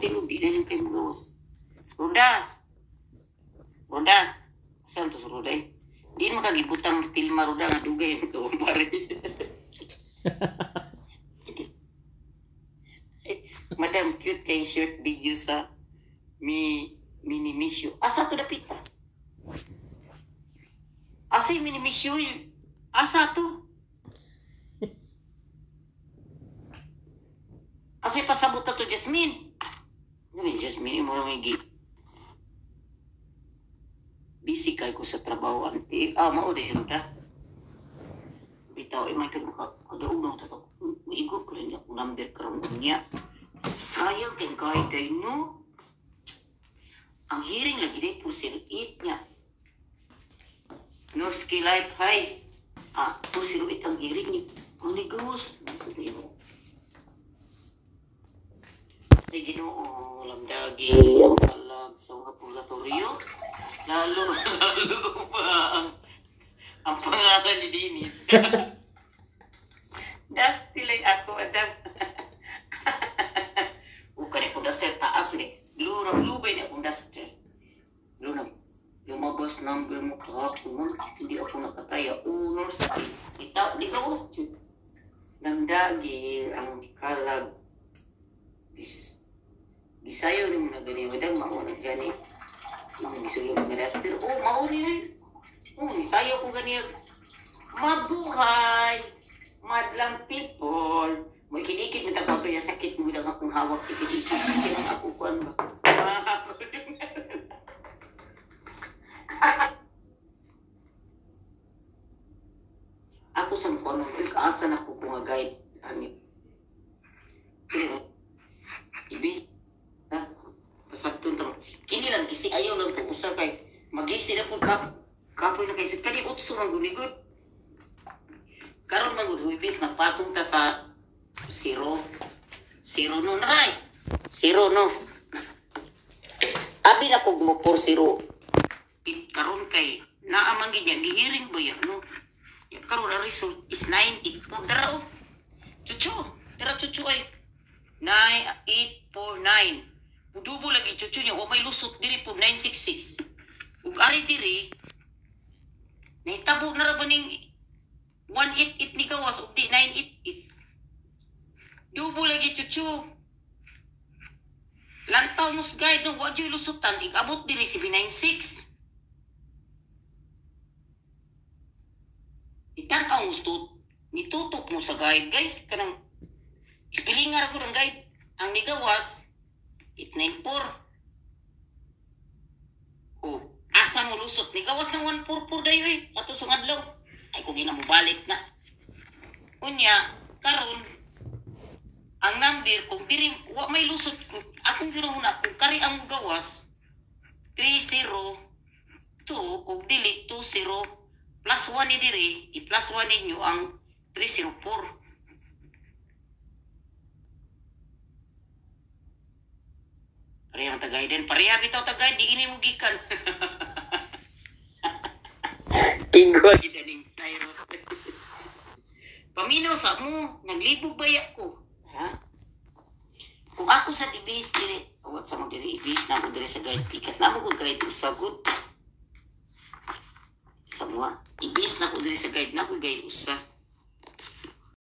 Tingog, di na yung kayo magawas. Roda! Roda! Saan to sa Roda eh? Di na makagibutang tilma Roda nga dugay ang kawang. Madam, cute kay short video sa mi mini misyo. Asa to dapita? Asa yung mini misyo yun? Asa to? Asa yung pasabot na to, Jasmine? Ano yung Jasmine? Mo lang may busy kay ko sa trabaho, auntie. Ah, mao di siya. Bitaw, eh, may kadaog na ito. Maigo ko rin ako number karon niya. Sayang kay guide ay no. Ang hearing lagi day 408 niya. Norski Life, hi. Ah, 408 ang hearing niya. Ang nigawas. Ay, Ginoo, lamdagi ang kalag sa mga purgatorio. Lalo, lalo pa ang pangalan ni Dennis. Dusty lang ako, Adam. Ukan akong duster, taas ni. Blue na blue ba yun akong duster? Blue na. Lumabas number mo kahapon. Hindi ako nakataya. Unors. Ita, di ka was. Lamdagi ang kalag. Gisayo ni mo na gani. Madam, mao na gani. Ang gisulog nga duster. Oh, mao ni na. Oh, nisayo ko gani. Mabuhay! Madlang people! May kidikit mo tagbato ya sakit mo lang akong hawak kidikit. Kaya ako kuan ba? Ako sa kuan mo asa na ko nga guide ani. Pero ibis ha pasabton ta. Kini lang kisi ayaw lang to usa kay magisi na pud ka kapoy na kay kani utso man gunigod. Karon man gud Huwebes nagpatong ta sa 0 0 no na 0 no. Abi na kog mo 4-0. Karon kay naa man gid niya gihiring ba ya no. Ya karon ang result is 9 8 4 dara oh. Chuchu, dara chuchu ay 9 8 4 9. Mudubo lagi chuchu niya wa may lusot diri po 966. Ug ari diri nahitabo na ra ba ning 188 ni gawas ug di 988. Dubo lagi chuchu. Lantaw mo sa guide no, wa jud lusutan igabot diri si 96. Itan-aw mo tut nitutok mo sa guide guys kanang ispilingar ko ng guide ang nigawas 894. Oh, asa mo lusot nigawas ng 144 dayo eh ato sa adlaw. Ay kung gina mo balik na. Unya karon ang number kung diri wa may lusot kung akong ginuhuna kung kari ang gawas 302 ug dili 20 plus 1 ni diri i plus 1 ninyo ang 304. Pareha ang tagay din. Pareha bitaw tagay di ini mo gikan. Tinggo gid ning Cyrus. Paminaw sa mo, naglibog baya ko. Ha? Kung ako sa ibis diri, awat sa mo diri ibis na ako diri sa guide pikas na mo ko guide usa gud. Sa mo ibis na ko diri sa guide na ko guide usa.